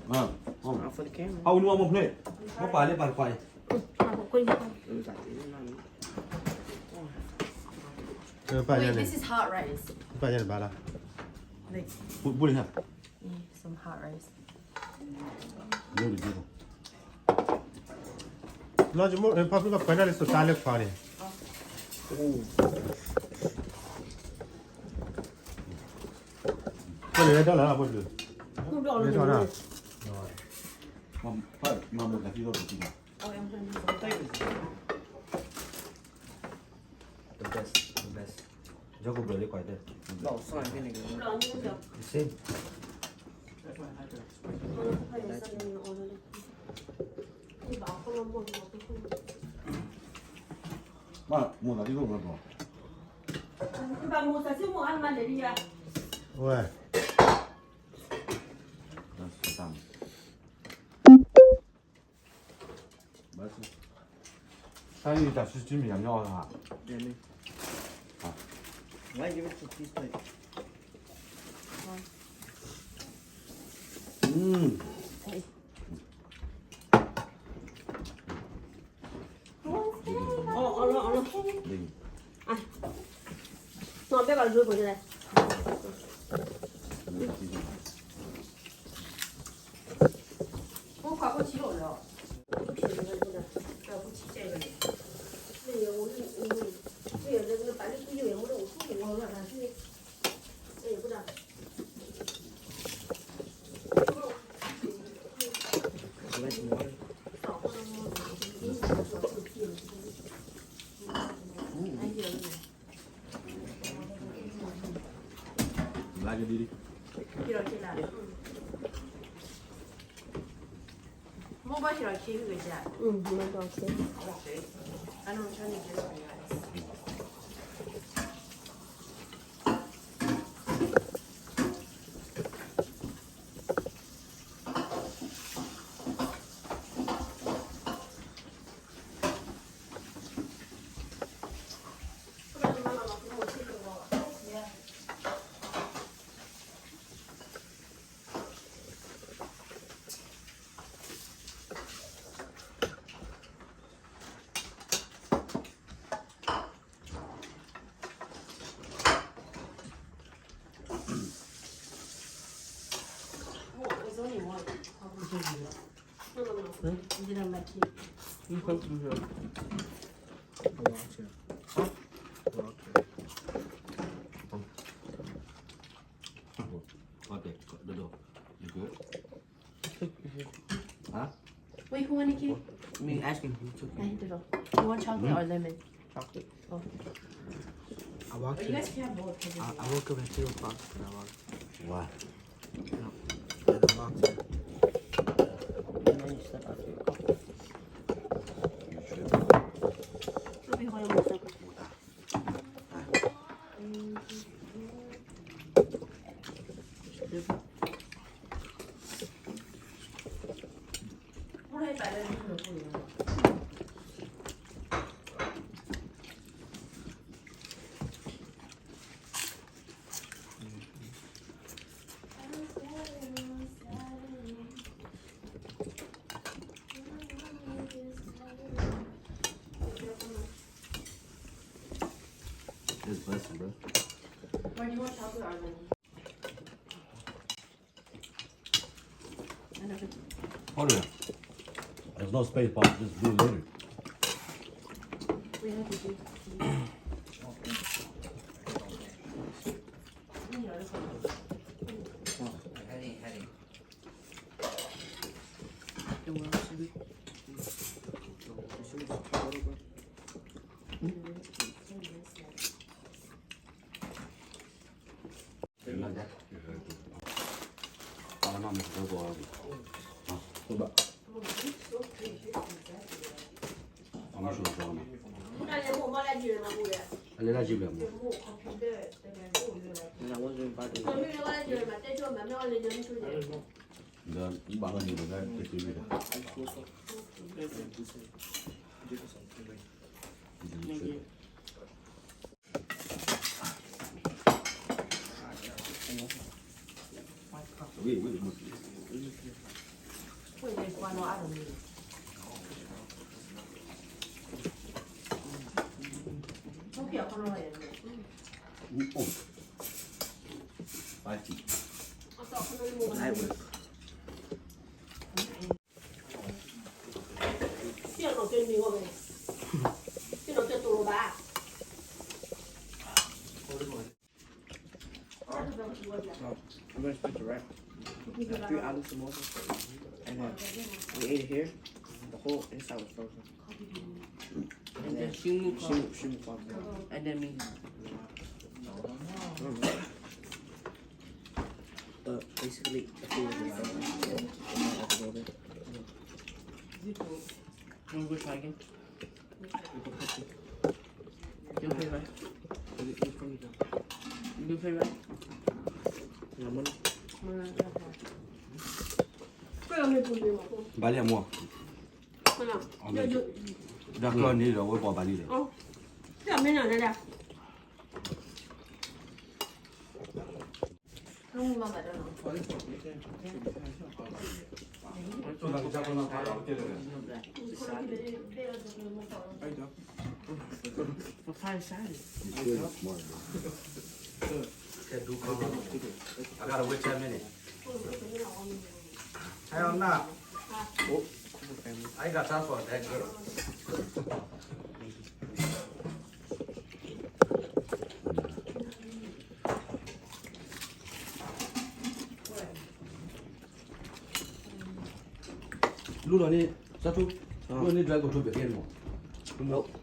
Not for the camera. အဝဲနုၢ်မ့ၢ်ဖျဲၣ်, မ့ၢ်ပာ်လၢပာ်တခွါအံၤ, ပာ်ညါန့ၣ်, Wait, this is hot rice. ပာ်ညါန့ၣ်ဘၣ်လီၤ, Like, ပူၤလံဟါ, some hot rice. လီၤယမိၢ် ဖါဖုဘၣ်ခွဲးတၢ်လၢစိတၢ်လၢခွါန့ၣ်, ပှၤလဲၤထီၣ်လၢအဖိတဒု, လဲၤထီၣ်လၢ, မၤမူတၢ်သံၣ်ဒီးတသံၣ်ဘၣ်, The best, the best. ယကဘျီလၢကွၢ်တဲ, စ့, မၤမူတၢ်သံၣ်ဒီးတသံၣ်ဘၣ်, ဝဲ, တၢ်စုတမံၤညါမ့ၢ်အီၣ်လၢဟါ, Why give it to this plate? Mm. မိၢ်ဘၣ်ဟံးလီၤခ့ဂ့ၤကဲ, အနီၢ်ဆါန့ၣ်ကဲလီၤ. Okay, the door. You good? Huh? Wait, who want a cake? Me asking who took it. You want chocolate or lemon? Chocolate. Oh. I walked. You guys can have both. I, I woke up at two o'clock and I walked. Why? No. And I walked in. And then you slept after your coffee. You tripping. Let me hold on one second. It's busting, bro. Why do you want chocolate already? Hold on. There's no space, but just do it later. We have to do. ပှၤနီၢ်အါတမံၤ, I'm gonna stick to rice. I have three alu samosas, and then we ate it here. The whole inside was frozen. And then shrimp, shrimp, shrimp cocktail. And then me. But basically, the food was frozen. So, it's not like a little bit. You wanna go try again? You play right? You play right? Yeah, money. ဘၣ်လံအမိၢ်, ဒီးကီၢ်န့ၣ်ဒီး ဝဲပှၤဘၣ်လံဒီး I gotta wait ten minutes. Hell nah. I ain't got time for that girl. လူလီၤန့ၣ် စးထူ, လူန့ၣ် ဒွဲၣ်ကထိဘ့ၣ်ကဲမး, မ့ၢ်မ့ၢ်